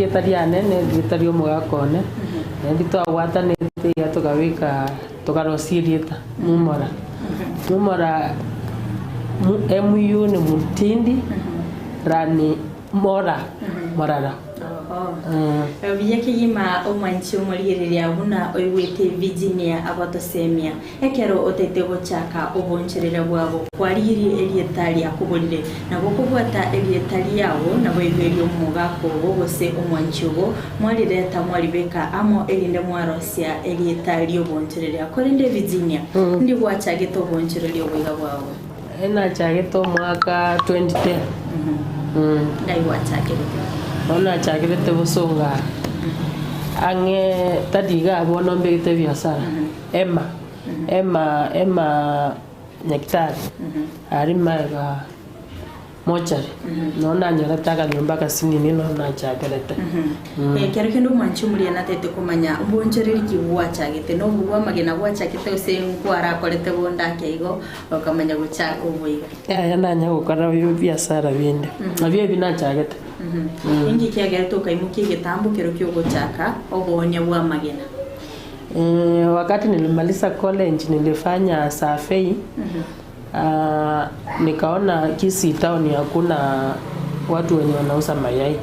Erieta riane na erieta ria omogaka one, naende twabwatanete iga tokabeka tokarosia erieta Mumora. Mumora MU ni mutindi, ra ni mora, morara. Buya kegima omwanchi omorigereria buna oigwete Virginia agotosemia. Ekero otaete gochaka oboncherere bwabo, kwarigirie erieta riakoborire, na gokobwata erieta riao, naboigo eri'omogaka obo gose omwanchi obo, mwarireta mwaribeka amo, erinde mwarosia erieta ri'obonchereria. Korende Virginia, ndi gwachagete obonchereria oboiga bwao? Nachagete omwaka 2010. Ngai gwachakerete? Bono nachakerete bosongo aa, ang'e tari igaa bono mbegete ebiasara. Emma, Emma, Emma Nyagetari, aria magega mochari, noo nanyorete akanyomba agasinini noo nachakerete. Ekero kende omwanchi omoria natete komanya mbonchoreri ki gwachagete, nobo bw'amagena gwachagete gose nkwarakorete bonde ake igo okamanya gochaka oboiga? Yaya nanya gokora ebiasara binde, nabio ebi nachagete. Inki kiagerete okaimokia egetambo kero kiogochaka oboonia bw'amagena? Wakati nilimaliza college nilifanya survey nikaona Kisii town hakuna watu wenye wanauza mayai.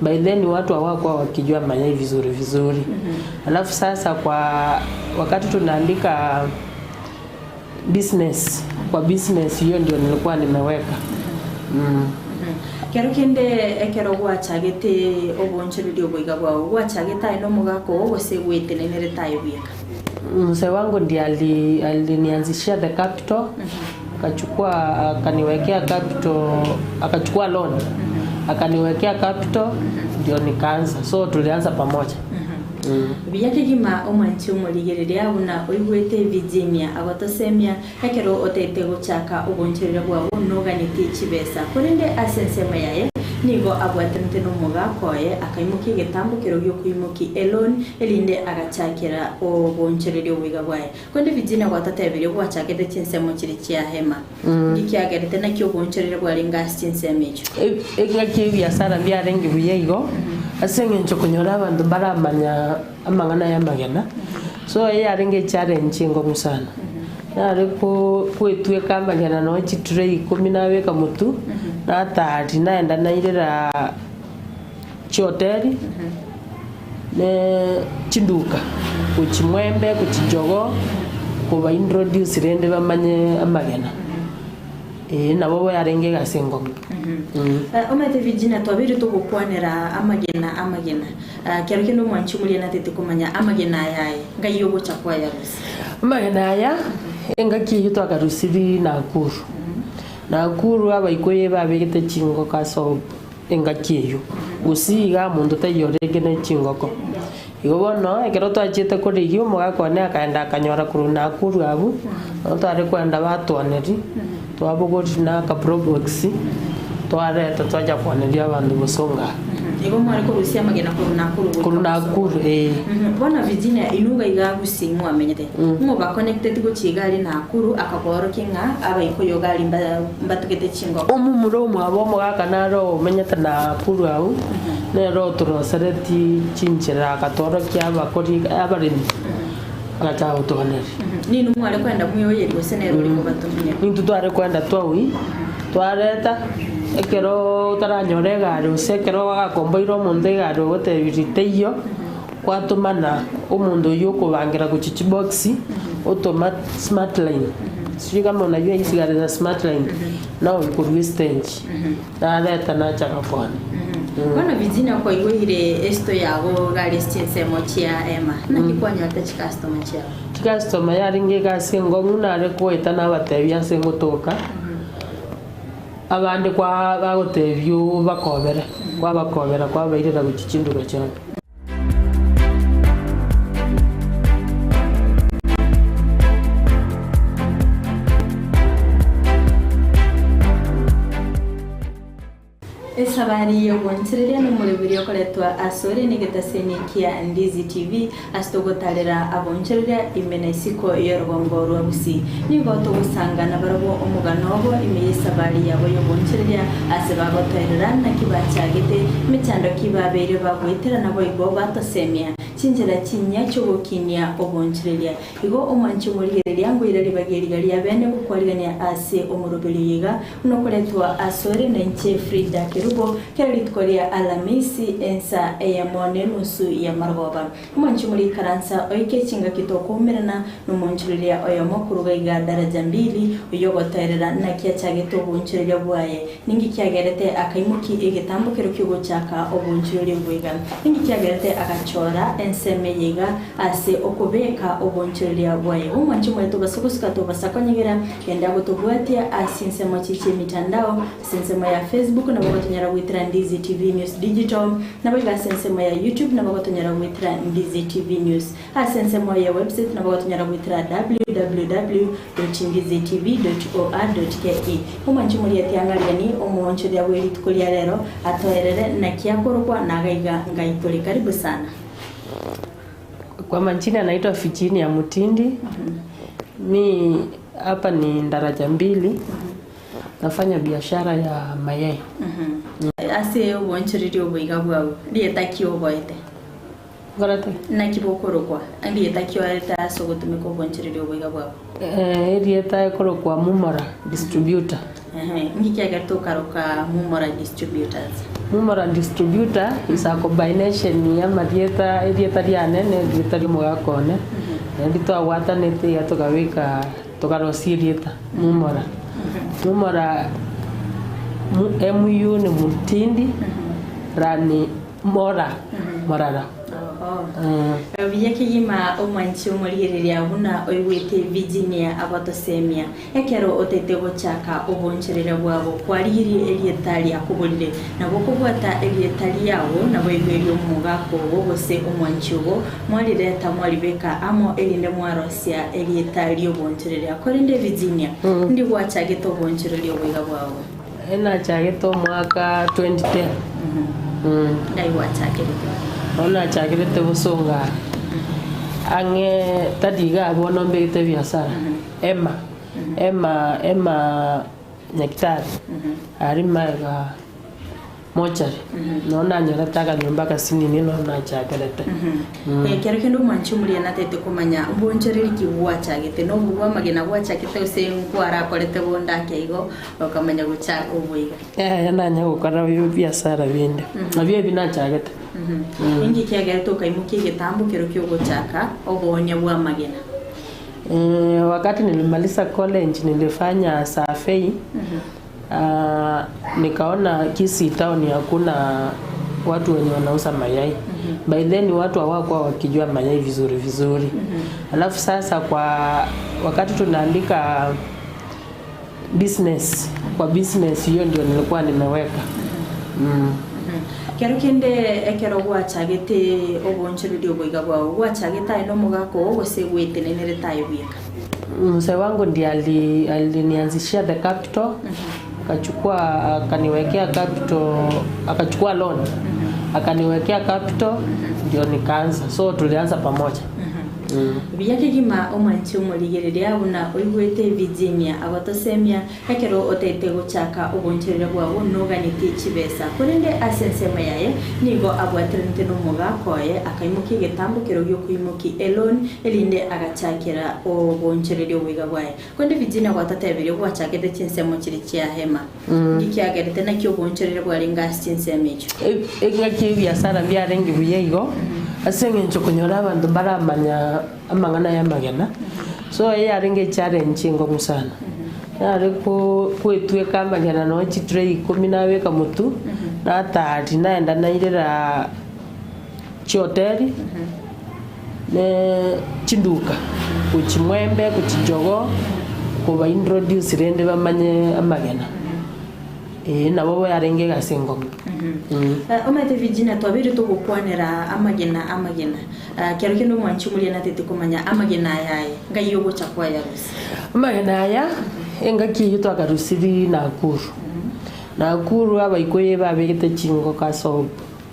By then watu hawakuwa wakijua mayai vizuri vizuri. Alafu sasa kwa wakati tunaandika business, kwa business hiyo ndio nilikuwa nimeweka. Kero kende ekero gwachagete oboonchoreria oboiga bwao, gwachagete aye nomogaka oo gose gwetenenerete aye bweka? Mzee wangu ndiye alinianzishia the capital, akachukua akaniwekea capital, akachukua loan, akaniwekea capital ndio nikaanza, so tulianza pamoja. Buya kegima omwanchi omorigereria buna oigwete Virginia agotosemia Ekero otaete gochaka oboonchoreria bwao noganetie chibesa, korende ase ensemo yaye nigo abwatanete nomogaka oye, akaimokia egetambo kero gi'okoimokia eloan, erinde agachakera oboonchoreria oboiga bwaye. Korende Virginia gwatotebirie gwachakete chinsemo chiria chia Hema. Nki kiagerete naki oboonchoreria bwarenge ase chinsemo echio? Engaki ebiasara mbiarenge buya igo, ase eng'encho konyora abanto mbaramanya amang'ana y'amagena, so eyarenge echallenge enkong'u sana. Nare goetweka amagena nonya chitray ikomi nabeka motwe, natari naenda nairera chihoteli, ne chinduka, gochia mwembe, gochia jogoo, koba introduce rende bamanye amagena. Ee, nabo yarenge egasi enkong'u. Omanyete Virginia, twabeire togokwanera amagena amagena. Kero kende omwanchi omoria natete komanya amagena aya aye, ngai ogocha kwayarusia. Amagena aya, engaki eyio twakarusirie Nakuru. Nakuru abaikoyo ebabegete chingoko ase engaki eyio, gose iga monto taiyo orenge ne chingoko. Igo bono, ekero twachiete korigia omogaka one akaenda akanyora korwa Nakuru abwo, nabo tware koenda batwoneria, twabogoria na aka probox, twareta twacha kwoneria abanto bosongo aa. Igo mware korusia amagena korwa Nakuru goika Korwa Bosongo. Nakuru, ee. Bono Virginia, inwe iga iga Gusii mwamenyete, ng'o baconnected gochia iga aria Nakuru akaboorokia ng'a abaikoyo iga aria mbatugete chingoko? Omomura omwabo omogaka naro omenyete Nakuru agwo, nere otoroseretie chinchera akatworokia abakori abaremi, agacha gotwaneria. Ninwe mware kwenda mweoyerie gose nere ore kobatomera? Intwe tware kwenda twaoyia, twareta, ekero otaranyora egari gose ekero agakomboire omonto egari ogotebirie teiyo, kwatomana omonto oyio okobangera gochia chibox, otoma smartline, sijui kama unajua hizi gari za smartline, nao korwa estage, nareta nachaka koonia. Bono Virginia kwaigoire esito yago gari ase chinsemo chia Emma, naki kwanyorete chicustomer chiago? Chicustomer yarenge egasi enkong'u nare koeta nabatebia ase ngotoka, abande kwa bagotebia obakobere, kwabakobera kwabairera gochia chinduka chiabo. Esabari. Esabari y'ogwanchereria nomoroberi okoretwa asore negetaseni kia Ndizi TV ase togotarera abonchereria ime na isiko y'orogongo rwa Gusii. Nigo togosanga nabarabwo omogano obo ime y'esabari yabo y'obonchereria ase bagotoerera naki bachagete, emechando ki babeire bagoetera naboigo batosemia chinchera chinyia chi'ogokinia obonchereria. Igo omwanche omorigereria ngoira ribaga eriga ria bene gokwarigania ase omoroberio oyo iga, buna okoretwa asore nainche Frida Kerubo, kera rituko ria Alamisi ensa eyemo nenusu y'amarogoba. Omwanche omorikaransa oike chingaki tokoumerana nomonchoreria oyomo koruga iga daraja mbili, oyio ogotoerera naki achagete obonchoreria bwaye. Ninki kiagerete akaimokia egetambokero ki'ogochaka obonchoreria obwo iga? Ninki kiagerete agachora ensemo eye iga ase okobeka obonchoreria bwaye? Omwanche omoyo tobasa gosuka tobasa konyegera, genda gotobwatia ase chinsemo chi chi'emitandao, ase ensemo ya Facebook nabo ogotonyora goetera Ndizi TV News Digital, naboigo ase ensemo ya YouTube nabo ogotonyora goetera Ndizi TV News. Ase ensemo ye website nabo gotonyora goetera www.ndizitv.or.ke. Omwanchi omorieti ang'ariani omoonchoria bwe rituko ria rero atoerere naki akorokwa nagaiga ngai tore. Karibu sana. Kwa majina naitwa Virginia Mutindi. Mi hapa ni daraja mbili. Nafanya biashara ya mayai. Ase obonchoreria oboiga bwao, rieta ki oboete? Nkorete? Naki bokorokwa? Erieta ki oarete ase ogotumeka obonchoreria oboiga bwabo? Erieta ekorokwa Mumora Distributor. Ehe, inki kiagerete okaroka Mumora Distributors? Mumora Distributor is a combination ya amarieta, erieta riane na erieta ria omogaka one, naende twabwatanete iga tokabeka tokarosia erieta Mumora. Mumora, MU ni Mutindi, ra ni Mora, morara. Buya kegima omwanchi omorigereria buna oigwete Virginia agotosemia, ekero otaete gochaka oboncherere bwabo kwarigirie erieta riakoborire, nabo okobwata erieta riao naboigo eri'omogaka ogo gose omwanchi ogo, mwarireta mwaribeka amo erinde mwarosia erieta ri'obonchereria. Korende Virginia, ndi gwachagete obonchereria oboiga bwao? Nachagete omwaka 2010. Ngai gwachakerete? Bono nachakerete bosongo aa ang'e tari igaa bono mbegete ebiasara Emma Emma Emma Nyagetari aria magega mochari noo nanyorete akanyomba agasinini noo nachakerete. Ekero kende omwanchi omoria natete komanya mbonchoreri ki gwachagete, nobo bw'amagena gwachagete gose nkwarakorete bonde ake igo okamanya gochaka oboiga. Yaya nanye gokora ebiasara binde, nabio ebi nachagete. Ninki kiagerete okaimokia egetambo kero kiogochaka oboonia bw'amagena? Wakati nilimaliza college nilifanya survey Nikaona Kisii town hakuna watu wenye wanauza mayai. By then watu hawakuwa wakijua mayai vizuri vizuri. Alafu sasa kwa wakati tunaandika business, kwa business hiyo ndio nilikuwa nimeweka. Kero kende ekero gwachagete oboonchoreria oboiga bwao, gwachagete aye nomogaka oo gose gwetenenerete aye bweka? Mzee wangu ndiye alinianzishia the capital akachukua akaniwekea capital akachukua loan akaniwekea capital ndio nikaanza so tulianza pamoja Buya kegima omwanche omorigereria buna oigwete Virginia agotosemia Ekero otaete gochaka oboncherere bwabo noganetie chibesa. Korende ase ensemo yaye nigo abwateranete nomogaka oye, akaimokia egetambo kero gi'okoimokia eloan, erinde agachakera obonchereri oboiga bwaye. Korende Virginia gwatotebirie gwachakete chinsemo chiria chia hema. Nki kiagerete naki obonchereri bwarenge ase chinsemo echio? Engaki ebiasara mbiarenge buya igo, ase eng'encho konyora abanto mbaramanya amang'ana y'amagena, so eyarenge echallenge enkong'u sana. Nare goetweka amagena nonya chitray ikomi nabeka motwe, natari naenda nairera chihoteli, ne chinduka, gochia mwembe, gochia jogoo, koba introduce rende bamanye amagena. Ee nabo yarenge egasi enkong'u. Omanyete Virginia twabeire togokwanera amagena amagena. Kero kende omwanchi omoria natete komanya amagena aya aye, ngai ogocha kwayarusia. Amagena aya, engaki eyio twakarusirie Nakuru. Nakuru abaikoyo ebabegete chingoko ase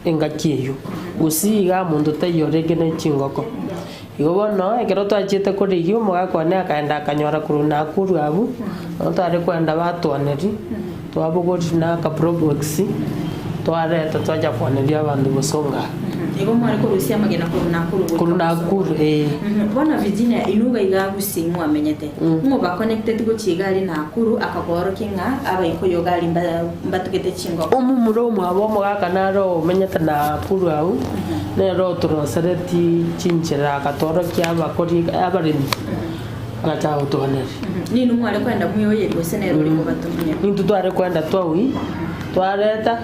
engaki eyio, gose iga monto taiyo orenge ne chingoko. Igo bono ekero twachiete korigia omogaka one akaenda akanyora korwa Nakuru abwo, nabo tware koenda batwoneria, twabogoria na aka probox, twareta twacha kwoneria abanto bosongo aa. Igo mware korusia amagena korwa Nakuru goika Korwa Bosongo. Nakuru, ee. Bono Virginia, inwe iga iga Gusii mwamenyete, ng'o baconnected gochia iga aria Nakuru akaboorokia ng'a abaikoyo iga aria mbatugete chingoko? Omomura omwabo omogaka naro omenyete Nakuru agwo, nere otoroseretie chinchera akatworokia abakori abaremi, agachaka gotwaneria. Ninwe mware koenda mweoyerie gose nere ore kobatomia? Intwe tware koenda twaui, twareta,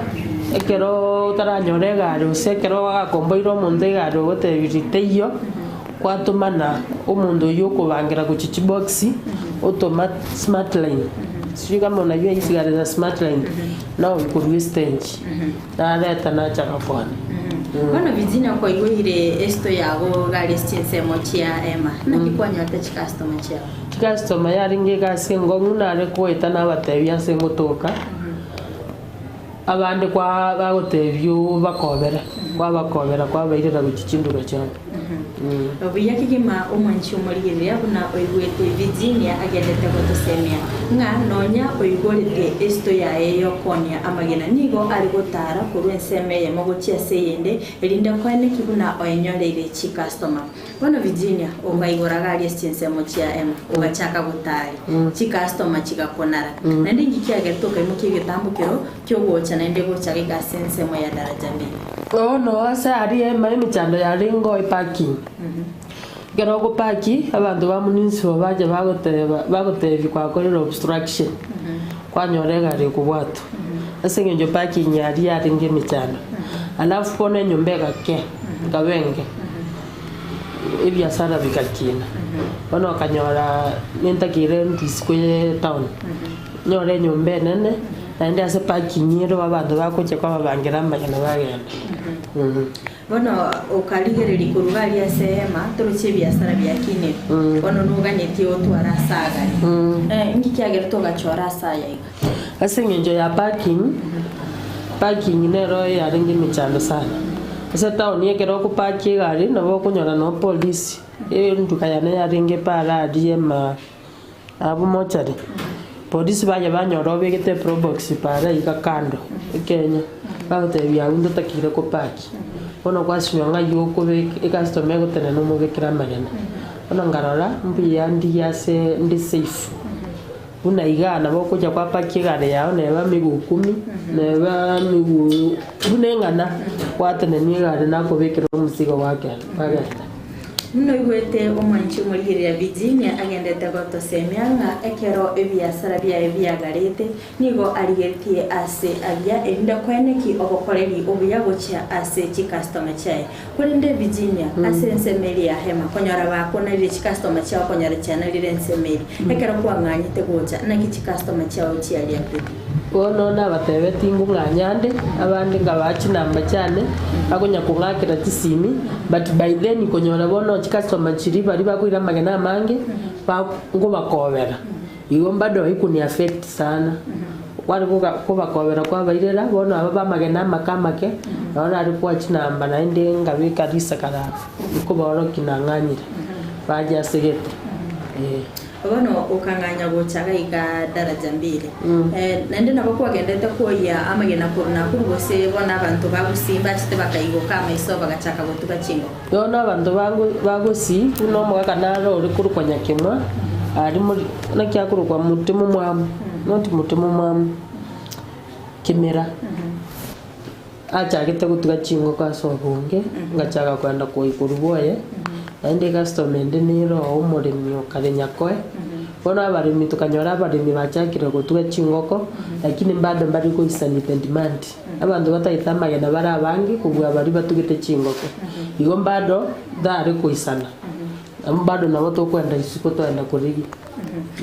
ekero otaranyora egari gose ekero agakomboire omonto egari ogotebirie teiyo, Kwatomana omonto oyio okobangera gochia chibox, otoma smartline, sijui kama unajua hizi gari za smartline, nao korwa estage, nareta nachaka kwana. Bono Virginia kwaigweire esito yago gari ase chinsemo chia Emma, naki kwanyorete chicustomer chiao? Chicustomer yarenge egasi enkong'u nare koeta nabatebia ase ngotoka, Abande kwa bagotebia obakobere, kwabakobera kwabairera gochia chinduga chiabo. Buya kegima omwanchi omorigereria buna oigwete Virginia agendete gotosemia, ng'a nonya oigorete esito yaye y'okoonia amagena nigo are gotaara korwa ensemo eyemo gochia ase eyende erinde koeneki buna oenyoreire chikastoma. Bono Virginia okaigora gari ase chinsemo chia Emma, ogachaka gotaria. Chikastoma chigakonara. Naende inki kiagerete okaimokia egetambokero ki'ogocha naende gocha goika ase ensemo ya daraja mbili? Bono ase aria Emma emechando yarengeo eparking. Ekero ogoparki, abanto ba municipal bacha bagoteba bagotebia kwakorire obstruction, kwanyora egari ekobwatwa. Ase eng'encho parking aria yarenge emechando. Alafu bono enyomba egakea, ekaba enke. Ebiasara bigakina, bono okanyora nintakeire risiko ye town, nyore enyomba enene, naende ase parking ere abanto bagocha kwababangera amagena bagenda. Bono okarigereria korwa iga aria ase ehema, toroche ebiasara biakinire, bono noganetie otware ase agare. Inki kiagerete ogachora ase aya iga? Ase eng'encho ya parking, parking nero yarenge emechando sana. Ase etown ekero okopark egari nabo okonyora noo polisi, enduka yane yarenge para aria ema abwo mochari, polisi baye banyora obegete eprobox para iga kando ekenya, bagotebia abwo ntotakeire kopark. Bono kwasinywa ng'ai okobeka ecustomer egotenena omobekere amagena. Bono nkarora mbuya ndigie ase ndi safe. Buna igaa nabo okocha kwapakia egari yao neba miguu kumi, neba miguu buna eng'ana, gwatenenia egari nakobekera omosigo gwakenda kwagenda. Buna oigwete omwanchi omorigereria Virginia agendete gotosemia ng'a ekero ebiasara biaye biagarete, nigo arigetie ase aria erinde koeneki obokoreri obuya gochia ase chikastoma chiaye. Korende Virginia, ase ensemo eria ya hema, konyora bakonarire chikastoma chiao konyora chianarire ensemo eria. Ekero kwang'anyete gocha, naki chikastoma chiao chiariatete? Bono nabatebetie ngong'anya ande, abande nkabaa chinamba chiane, bakonya kong'akera chisimi, but by then konyora bono chikastoma chiria baria bakoira amagena amange, ba nkobakobera. Igo bado haikuni affect sana, kware koga kobakobera kwabairera, bono aba b'amagena amake amake, nabo nare koa chinamba naende nkabeka risakara nkobaorokia nang'anyire, bachasegete eh. Bono okang'anya gocha iga iga daraja mbili. Naende nabo kwagendete koyia amagena korwa Nakuru gose bono abanto ba Gusii mbachete bakaigoka amaiso bagachaka gotuga chingoko. Bono abanto ba Gusii buna omogaka naro ore korokwa Nyakemwa, aria mori naki akorokwa mote momwamu, not mote momwamu, Kimera, achagete gotuga chingoko ase obonge, ngachaka kogenda koyia korwa bwoye, naende ecustomer ende nere oo omoremi o kare Nyakoe, bono abaremi tokanyora abaremi bachakire gotuga chingoko, lakini bado mbari goisani the demand. Abanto batagete amagena bare abange kobua baria batugete chingoko. Igo bado tare koisana, nabo bado nabo tokoenda isiko twaenda korigia.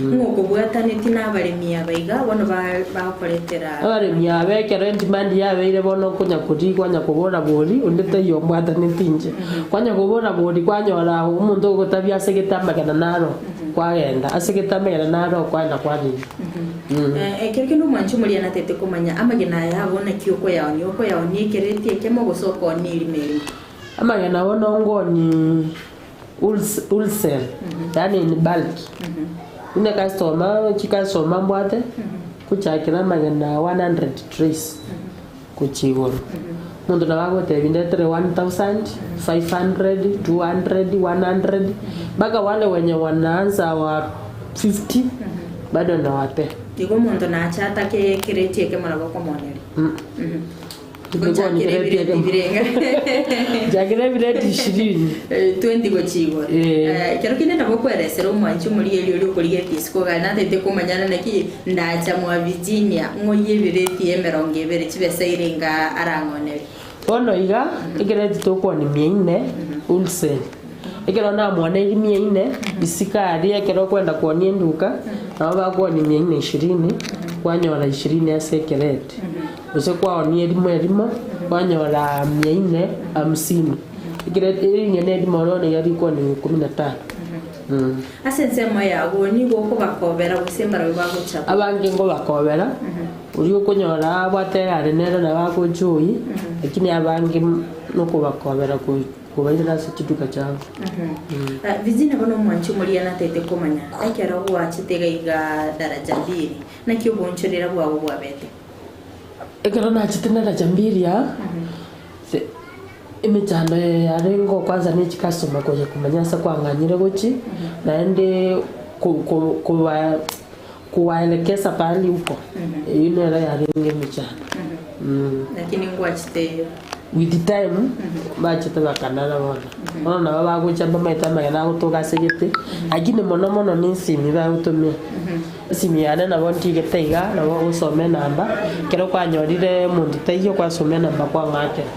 Ng'o okobwatanetie nabaremi aba iga bono bagokoretera? Abaremi aba ekero edemand yabeire bono okonya korigia kwanya kobora bori, onde taiyo ombwataneti inche. Kwanya kobora bori kwanyora omonto ogotabia asegete amagena naro, kwagenda, asegete amagena naro kwaenda kwarigia. Ekero kende omwanchi omoria natete komanya amagena aya abo naki okoyaonia, okoyaonia ekereti ekemo gose okoonia erimo erimo. Amagena bono ngoonie wholesale, yaani in bulk. Buna customer, chicustomer mbwate, gochakera amagena 100 trays gochia igoro. Omonto nabo agotebia ndetere 1000, 500, 200, 100, mpaka wale wenye wanaanza wa 50 bado nawapea. Igo omonto nache atake ekereti ekemo nabo okomooneria. Ngochakera ebireti birenga? Nchakera ebireti ishirini. 20 gochia igoro. Eh. Ekero kende nabo okweresera omwanchi omorigereria oria okorigereria isiko gari natagete komanyana naki ndacha mwa Virginia ng'oyie ebireti emerongo ebere chibesa irenga arang'onerie. Bono iga, ekereti tokwania mia ine wholesale. Ekero namwaneirie mia ine, isiko aria ekero okwenda kwonia eduka, nabo bakwonia mia ine ishirini, kwanyora ishirini ase ekereti. Gose kwaonia erimo erimo, kwanyora mia ine hamsini. Ekereti ring'ana erimo bono iga rikwonia kumi na tano. Ase ensemo yabo nigo okobakobera gose mbarabwo bagocha. Abange nkobakobera, oria okonyora abwate egari nere nabo agocha oyio, lakini abange nokobakobera kobairera ase chiduka chiabo. Virginia bono omwanchi omoria natete komanya ekero gwachete iga iga daraja mbili naki oboonchorera bwabo bwabete. Ekero nachete daraja mbili aa, emechando eye yarenge kwanza ne chicustomer konya komanya ase kwang'anyire gochia, naende ko- ko- koba kowaelekeza pahali uko, eyio nero yarenge emechando. Lakini ngwachete. With time, bachete bakanara bono. Bono nabo bagocha mbamaete amagena agotoka ase gete, lakini mono mono ne esimi bagotumia. Esimi yane nabo ntigete iga, nabo ogosoma enamba, ekero kwanyorire omonto taiyo kwasoma enamba kwang'akera.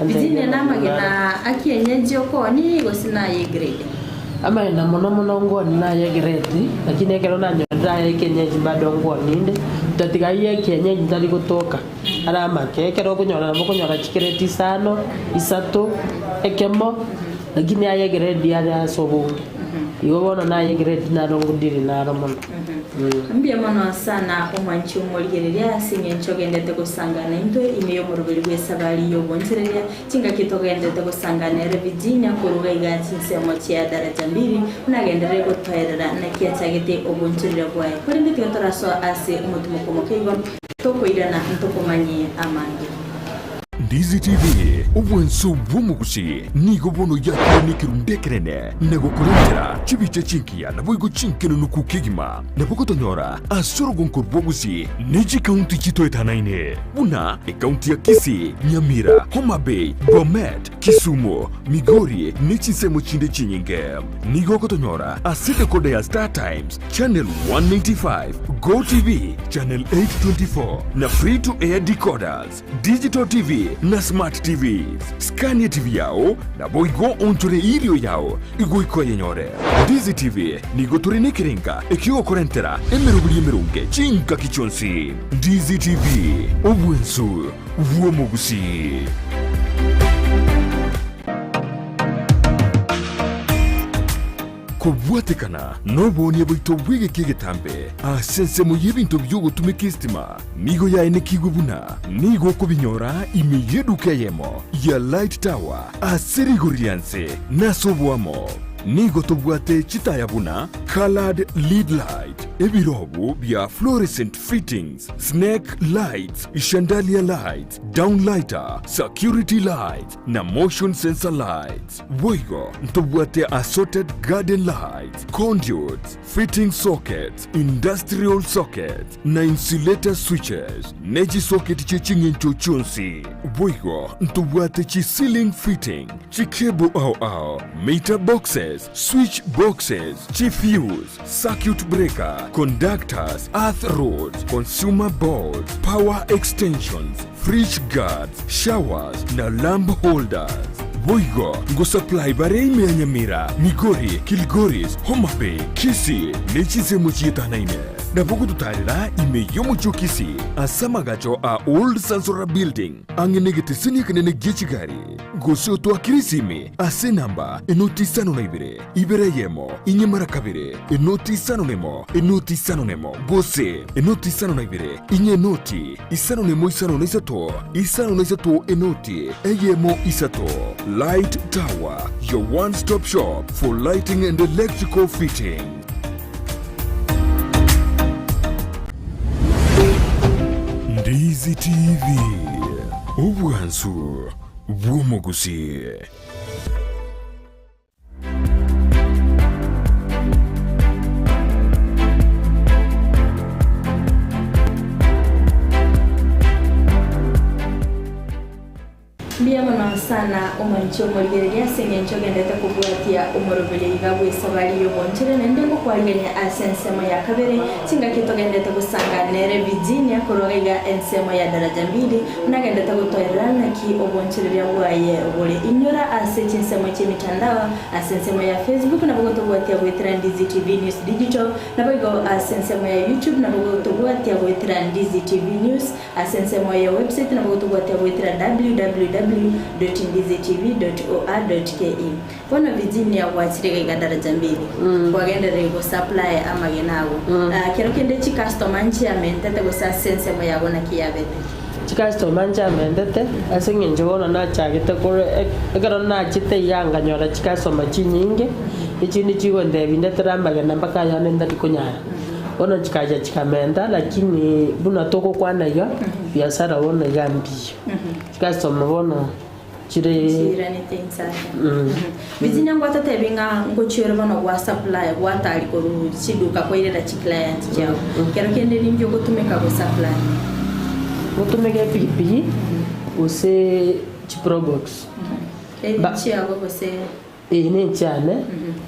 Virginia namagena akienyeji okoonie gose naye egrade? Amagena mono mono ngoonie naye egrade, lakini ekero nanyorire aye ekienyeji bado ngoonie inde, totatiga ayio ekienyeji ntari gotoka. Are amake, ekero okonyora nabo okonyora chigrade isano, isato, ekemo, lakini aye egrade are ase obonge. Igo bono naye egrade naro ngodiri naro mono. Mbuya mono sana omwanchi omorigereria ase eng'encho ogendete gosangana intwe ime y'omoroberi bw'esabari y'obonchereria chingaki togendete gosangana ere Virginia koruga iga chinsemo chia daraja mbili buna agenderere gotoerera naki achagete obonchereria bwaye korende tiga torasoa ase omotimoko omoke igo Tokoirana ntokomanyie amange. Ndizi TV, obwanso bw'omogusi, nigo bono yakire nekerundu ekenene na gokorentera chibicha chingiya naboigo chinkenenuku kegima. Nabo gotonyora ase orogonko rw'obogusi ne chikaunti chitoetanaine buna ekaunti ya Kisii, Nyamira, Homa Bay, Bomet, Kisumu, Migori ne chinsemo chinde chinyinge. Nigo ogotonyora ase decoder ya Star Times Channel 195, Go TV Channel 824 na Free to Air decoders, Digital TV na Smart TVs. Scan TV yao naboigo onchore irio yao igoika oyenyore. Ndizi TV nigo tore nekerenga ekiogokorentera emeroberi emeronge chingaki chionsi. Ndizi TV, obwensu bw'omogusii. Kobwatekana noboonia bwaito bw'egeka egetambe ase ensemo y'ebinto bi'ogotumeka esitima nigo yaenekigwe buna nigo okobinyora ime y'eduka eyemo ya Light Tower ase rigori ria nse na ase oboamo. Nigo tobwate chitaya buna coloured lead light, ebirobu bia fluorescent fittings, snake lights, chandelier lights, downlighter, security lights na motion sensor lights. Boigo ntobwate assorted garden lights, conduits, fitting sockets, industrial sockets, na insulator switches, ne chisocket chie ching'encho chionsi. Boigo ntobwate chi ceiling fitting, chi cable ao ao, meter boxes, switch boxes, chi fuse, circuit breaker, conductors, earth rods, consumer boards, power extensions, fridge guards, showers na lamp holders. Boigo ngosupply bare ime ya Nyamira, Migori, Kilgoris, Homa Bay, Kisii ne chinsemo chietanaine. Nabo ogototaarera ime y'omochie o Kisii ase amagacho a Old Sansora Building ang'e negeteseni ekenene gie chigari, gose otoakere esimi ase enamba enoti isano na ibere, ibere eyemo, inye mara kabere, enoti isano nemo, enoti isano nemo, gose enoti isano na ibere, inye enoti isano nemo isano na isato, isano na isato enoti eyemo isato. Light Tower, your one stop shop for lighting and electrical fittings. Ndizi TV, obwansu bw'omogusii. Mbuya mono sana omwanchi omorigereria ase engencho ogendete kobwatia omoroberio iga bw'esabari y'obonchore naende ngokwarigania ase ensemo ya kabere chingaki togendete gosanga nere Virginia korwa iga ensemo ya Daraja Mbili buna agendete gotoerera naki obonchoreria bwaye bore. Inyora ase chinsemo chi'emitandao ase ensemo ya Facebook nabo gotobwatia goetera Ndizi TV News Digital naboigo ase ensemo ya YouTube nabo gotobwatia goetera Ndizi TV News Ase ensemo ye website nabo gotobwatia goetera www.ndizitv.or.ke. Bono Virginia gwachire iga iga daraja mbili kwagenderire go supply amagena ago. Kero kende chicustomer nchiamentete gose ase ensemo yago naki yabete? Chicustomer nchiamentete ase eng'encho bono nachagete korwa ekero nachete iga nkanyora chicustomer chinyinge, echinde chigontebia ndetere amagena mpaka ayande ntari konyara. Bono chikacha chikamenta, lakini buna togokwana iga, biasara bono iga mbiyo. Chicustomer bono chire Chiiranete inse ase. Virginia ngwatotebi ng'a ngochiore bono gwa supply gwatari korwa chiduka kwairera chiclient chiao. Kero kende ninki ogotumeka go supply? Ngotumeka epikipiki gose chiprobox. Eri chiago gose. Eye nenchane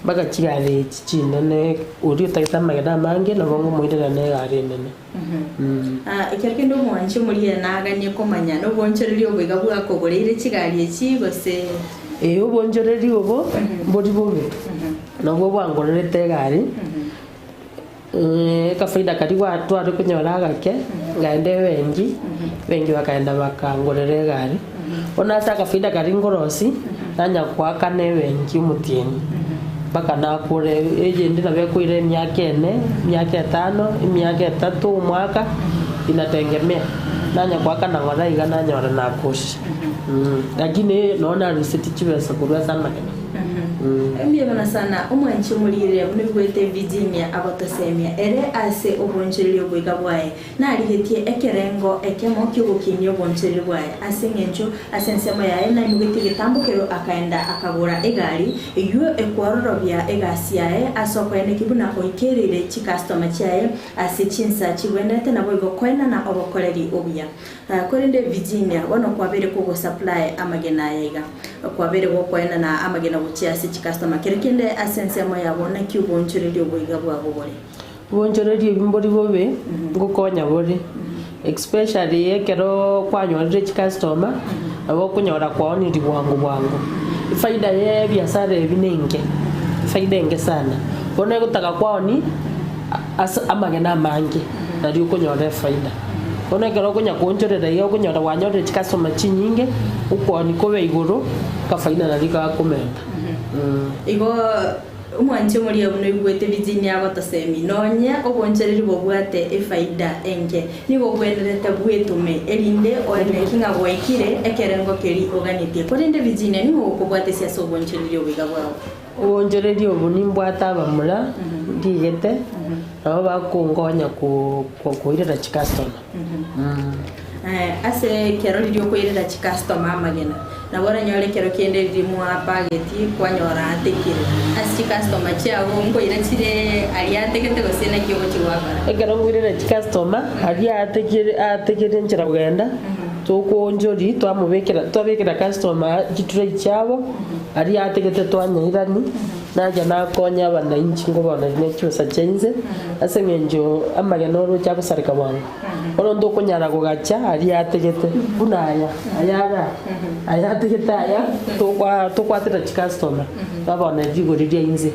mpaka chigari echi chinene, oria otagete amagena amange nabo ngomoirera na egari enene. Ekero kende omwanchi omorigia naganie komanya nobonchoreria obo iga bwakogoreire chigari echi gose. Ee, obonchoreria obo mbori bobe, nabwo bwangorerete egari. Ekafaida karia gwatware konyora agake, nkaenda ebenki, ebenki bakaenda bakangorera egari. Bono ase akafaida karia nkorosia, nanya goakana ebenki omotienyi, mpaka nakore eyende nabo ekoira emiaka ene, emiaka etano, emiaka etato, omwaka, inatengemea. Nanya goakana ng'ora iga nanyora nakosia. Lakini nonye narusetie chibesa korwa ase amagena. Mbuya mono sana, omwanchi omorigereria buna oigwete Virginia agotosemia ere ase obonchoreria oboiga bwaye. Narigetie ekerengo ekemo ki'ogokinia obonchoreria bwaye ase engencho ase ensemo yaye naimogetie egetambokero akaenda akagora egari eyio ekwororobia egasi yaye ase okoeneki buna oikereire chikastoma chiaye ase chinsa chigwenerete naboigo koenana obokoreri obuya. Korende Virginia, bono kwabeire kogosupply amagena aya iga. Kwabeire gokoenana amagena gochia ase chicustomer. Kero kende ase ensemo yabo naki obonchoreria oboiga bwabo bore? Obonchoreria obi mbori bobe, ngokonya bore. Especially ekero kwanyorire chicustomer, nabo okonyora kwaonirie bwango bwango. Efaida ye ebiasara ebi nenke, efaida enke sana. Bono egotaka kwaonia ase amagena amange, nario okonyora efaida. Bono ekero okonya koonchorera iga okonyora kwanyorire chicustomer chinyinge, okoonia kobe igoro, akafaida nario gakomenta. Igo omwanchi omoria buna oigwete Virginia agotosemi, nonye obonchoreri bobwate efaida enke, nigo ogwenerete bwetome, erinde oeneki ng'a gwaikire ekerengo keria oganetie. Korende Virginia, ning'o ogokobwatesia ase obonchoreri oboiga bwao? Obonchoreria obo nimbwate abamura ndigete, nabo bakonkonya koirera chicustomer. Ase ekero riria okoirera chicustomer amagena, nabo oranyore ekero kende riria mwapageti kwanyora atekire. Ase chicustomer chiago nkoira chire aria ategete gose naki ogochia gwakora? Ekero nkoirera chicustomer aria atekire atekire enchera kogenda, tokoonchoria twamobekera twabekera customer chitray chiabo. Aria ategete twanyairani, nacha nakonya abananchi nkobaoneria ne chibesa chia inse, ase engencho amagena oroche agosareka bwango. Bono ntokonyara kogacha aria ategete buna aya, aya igaa, aya ategete aya, tokwa tokwatera chicustomer, twabaoneria rigori ria inse,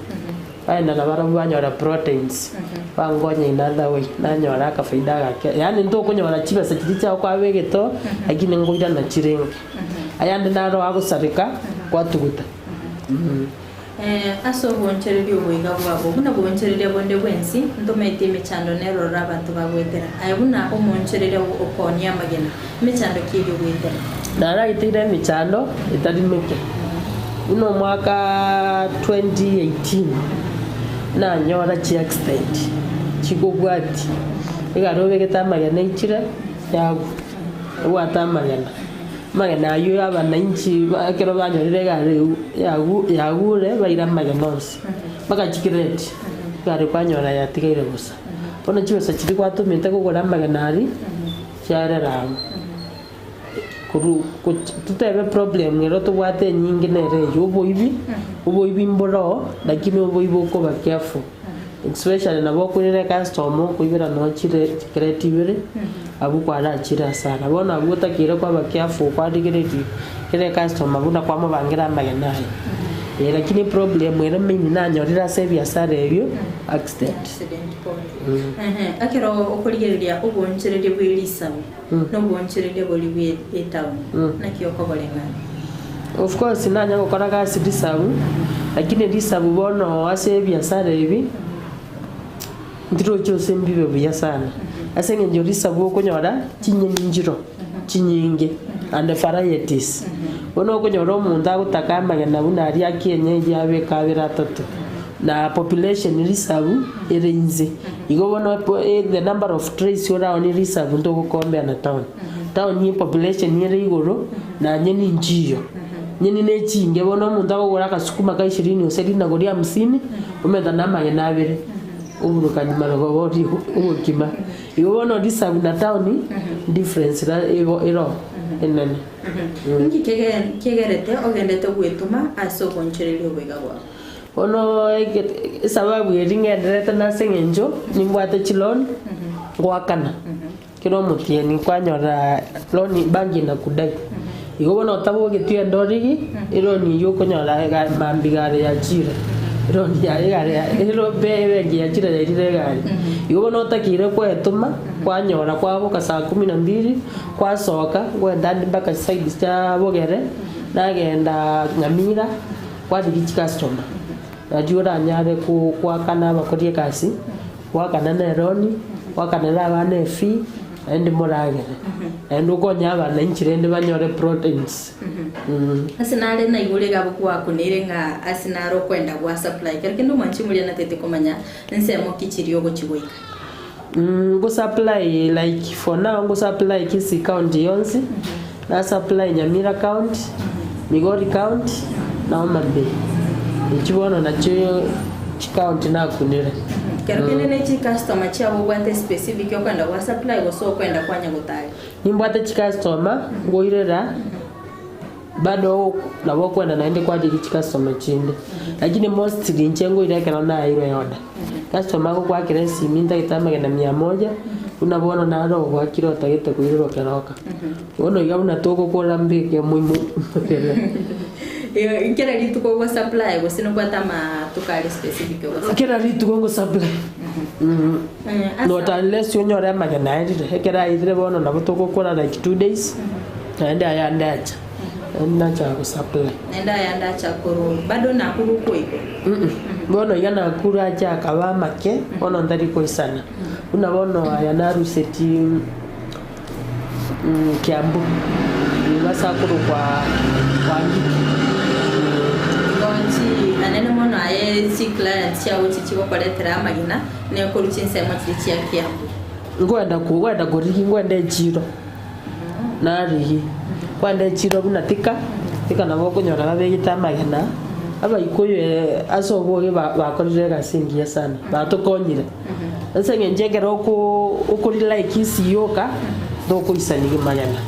baenda nabarabwo banyora proteins. Bankonya in other way, nanyora akafaida agake, yaani ntokonyora chibesa chiria chiao kwabegete oo, lakini nkoirana chire inke. Ayande naro agosareka, kwatuguta. Ase oboonchoreria oboiga bwabo, buna boonchoreria bonde bwensi, ntomaeti emechando nerororo abanto bagoetera. Aye buna omoonchoreria okoonia amagena, emechando ki eria ogoetera? Naraeteire emechando etari meke. Buna omwaka 2018 nanyora chiaccident chikobwatia, egari obegete amagena eichire yagwa, ebwate amagena. Amagena ayio y'abananchi ekero banyorire egari yagure baira amagena onsi, mpaka chikireti, egari kwanyora yatigaire bosa. Bono chibesa chiria gwatomete kogora amagena aria, chiarera abwo. Korwa totebe problem ero tobwate enyinge nere eyio, oboibi, oboibi mboroo, lakini oboibi okoba careful. Especially nabo okoirera ecustomer okoibera noo chire chicrate ibere, abwo kwarachire hasara. Bono abwo otakeire kwaba careful kwarigereria kera ecustomer buna kwamobangera amagena aye. Eh lakini eproblem ere main nanyorire ase ebiasara ebio, accident. Accident pole. Ehe, ekero okorigereria oboonchoreria bwe risabu na oboonchoreria boria bwe etown, naki okoboreng'ana? Of course nanya gokora gasi risabu, lakini risabu bono ase ebiasara ebi, ntirochi ase mbibe buya sana. Ase eng'encho risabu okonyora chinyeni nchiro chinyinge and varieties. Bono okonyora omonto agotaka amagena buna aria akienyeji abeke abere atato, na population risabu ere inse. Igo bono the number of trays oraonie risabu ntogokombea na town. Town epopulation ere igoro, na nyeni nchiyo. Nyeni ne chinge bono omonto akogora akasukuma ka ishirini gose rinagu ria hamsini, omenta na amagena abere, oburukani marogoba orie obokima. Igo bono risabu na town, difference ra igo ero enene. Inki kege kegerete ogendete gwetoma ase oboonchoreria oboiga bwao? Bono esababu eria ng'endererete nase eng'encho nimbwate chiloan, ngoakana. Kera omotienyi kwanyora loan banki inakudai. Igo bono otabogetie ende origi, eloan eyio okonyora ega mambia egari yachire, eloan yaye egari ya ero be ebenki yachire yairire egari. Igo bono otakeire kwetoma, kwanyora kwaboka saa kumi na mbili, kwasoka, kwenda ande mpaka side chia bogere, nagenda nyamira, kwarigia chicustomer. Nario oranyare ko goakana abakori egasi. Goakana neroni, goakanera abana efee, naende moragere. Naende okonye abananchi rende banyore proteins. Ase nare naigure iga abwo gwakuneire ng'a ase nare okwenda gwa supply kero kende omwanchi omoria natete komanya ensemo ki chiria ogochi goika. Ngo supply like for now ngo supply Kisii county yonsi, na supply Nyamira county, Migori county, na Homa Bay. Echi bono nachio chicounty nakunire. Kero kende ne chicustomer chiabo obwate specific okwenda gwa supply gose okwenda kwanya gotari? Nimbwate chicustomer nkoirera bado nabo okwenda naende kwarigia chicustomer chinde. Lakini mostly inche nkoira ekero naeirwe eorder. Customer agokwakera esimi ntagete amagena mia moja, buna bono naro ogwakire otagete koirerwa keroka. Bono iga buna togokora mbeke moimo ere. Kera rituko ogo supply gose nobwate amatuko are specific ogo supply? Kera rituko ngo supply. Not unless onyore amagena aerire, ekero aerire bono nabo togokora like 2 days, naende ayande acha, naende nachaka go supply. Naende ayande acha korwa bado nakwo gokoigwa? Bono iga nakure ache akaba amake, bono ntari koisana. Buna bono aya narusetie Kiambu, nigo ase akorokwa Wangige. Igo anene mono aye chiclients chiago chichigokoretera amagena ne korwa chinsemo chiria chia Kiambu. Nkwenda kwenda korigia nkwenda echiro, narigia, kwenda echiro buna Thika, Thika nabo okonyora babegete amagena, abaikuyu ase obobe bakorire egasi engiya sana, batokonyire. Ase eng'encho ekero oko okori like isi yoka, tokoisanigia magena.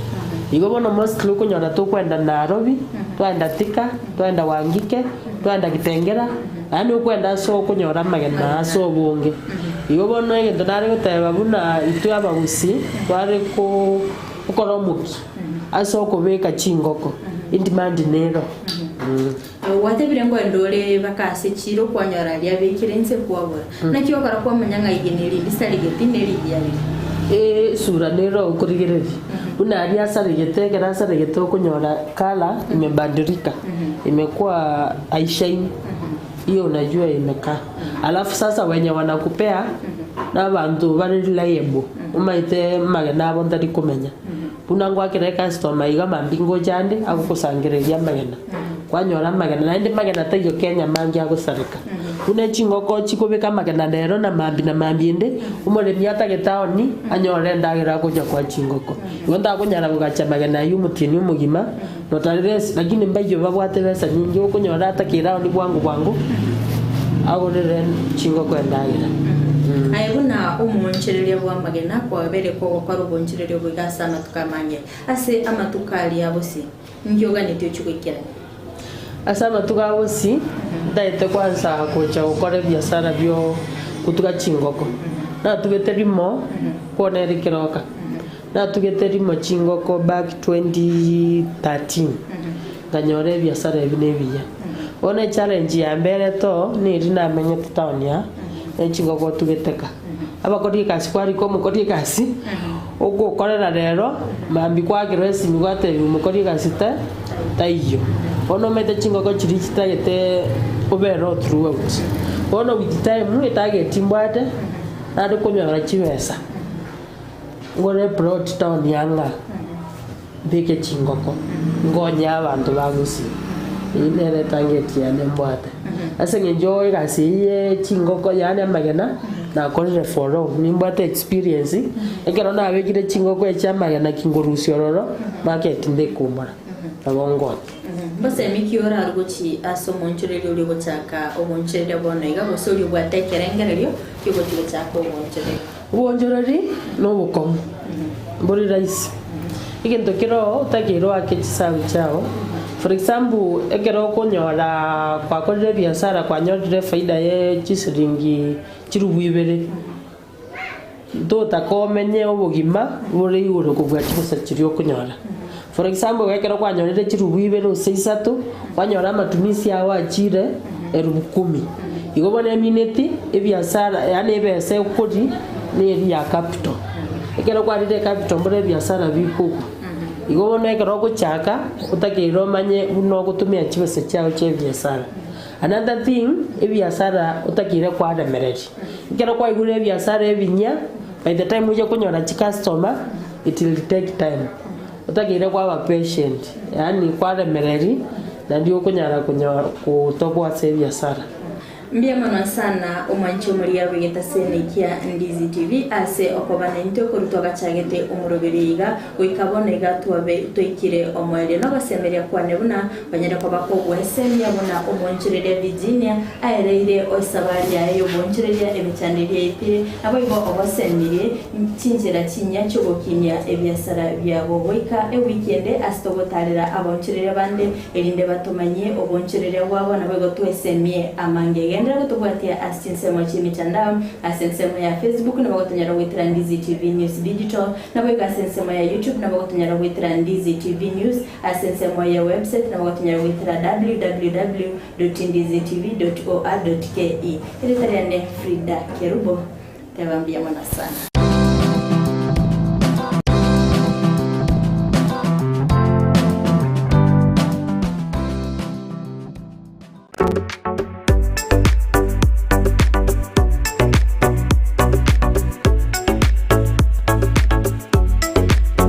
Igo bono mostly okonyora tokwenda Nairobi, twaenda Thika, twaenda Wangige, twaenda Kitengela, yaani okwenda ase okonyora amagena ase obonge. Igo bono egento nare goteba buna intwe abagusii, tware ko gokora omokia ase okobeka chingoko, edemand nero. Gwatebire ngoenda ore baka ase chiira okwanyora aria abekire inse kwabora, Naki ogokora kwamanya ng'a igena eri ndisarigeti nerigiya rire? Esura nero okorigereria buna aria asaregete, ekero asaregete okonyora colour imebadilika, imekuwa haishaini, hiyo unajua imekaa. Alafu sasa wenye wanakupea nabanto bare reliable, omanyete amagena abo ntari komenya. Buna ngwakera ecustomer iga mambia ngocha ande agokosangereria amagena, kwanyora amagena naende magena taiyo Kenya mange agosareka. Buna echingoko chikobeka amagena rero na mambia na mambia ende, omoremi atagete aoni anyore endagera agocha koa chingoko. Igo ntakonyara kogacha amagena aywo omotienyi omogima, notarire lakini mbaiyo babwate besa nyinge okonyora atakeire aoni bwango bwango, agorere chingoko endagera. Aye buna omoonchoreria bw'amagena kwabeire kogokora oboonchoreria obo iga ase amatuko amange, ase amatuko aria a bosio, inki oganetie ochie goikerania? Ase amatuko a bosio, ntagete kwansa gocha gokora ebiasara bio gotuga chingoko. Natugete rimo, bono ere keroka, natugete rimo chingoko back 2013, nkanyora ebiasara ebi nebiya. Bono echallenge yamberete oo, neri namenyete town aa, ne chingoko otugete ka. Abakori egasi kwarika omokori egasi, ogokorera rero, mambia kwakerwa esimi gwatebiwa omokori egasi ta taiyo. Bono omanyete chingoko chiria chitagete obere oo throughout. Bono with time etarget mbwate, nare konyora chibesa, ngore eplot town ya ng'a. Mbeke chingoko, nkonye abanto ba Gusii. Eyio nere etangeti yane mbwate. Ase eng'encho egasi eye ye chingoko yaani amagena, nakorire for long, nimbwate experience, ekero nabekire chingoko echi amagena kingorusia ororo, market ndekumora, nabo ngonya. Mbosemi ki orarwe gochia ase omoonchoreria oria ogochaka oboonchoreria bono iga, gose oria obwate ekerengererio ki'ogochia gochaka oboonchoreria? Oboonchoreri nobokong'u, mbori rahisi. Egento kere oo otakeire oake chisabu chiao. For example, ekero okonyora kwakorire ebiasara kwanyorire efaida ye chisiringi chirubu ibere, totaka omenye obogima bore igoro kobua chibesa chiria okonyora. For example, ekero kwanyorire chirubu ibere gose isato, kwanyora amatumisi ao achire erubu kumi. Igo bono emineti ebiasara yaani ebesa ekoria neri ya capital. Ekero kwarire ecapital mboro ebiasara bikogwa. Igo bono ekero ogochaka, otakeire omanye buna ogotumia chibesa chiao chia ebiasara. Another thing, ebiasara otakeire kwaremereria. Ekero kwaigure ebiasara ebinyia, by the time oche konyora chicustomer, it will take time. Otakeire kwaba patient, yaani kwaremereria, naende okonyara konyora gotokwa ase ebiasara. Mbuya mono sana omwanchi omoria bw'egetaseni kia Ndizi TV ase okoba naintwe korwa twagachagete omoroberi iga goika bono iga twabe twaikire omoerio nogosemeria kwane buna banyare koba kogwesemia buna omoonchoreria Virginia aereire esabari yaye y'oboonchoreria emechando eria yaetire naboigo ogosemirie Chinchera chinyia chi'ogokinia ebiasara biabo goika ewiki ende ase togotaarera abaonchoreria bande, erinde batomanyie oboonchoreria bwabo, naboigo twesemie amange. Genderera gotobwatia ase chinsemo chi'emetandao, ase ensemo ya Facebook nabo gotonyara goetera Ndizi TV News Digital, naboigo ase ensemo ya YouTube nabo gotonyara goetera Ndizi TV News, ase ensemo ya website nabo gotonyara goetera www.ndizitv.or.ke. Erieta riane Frida Kerubo. Teba mbuya mono sana.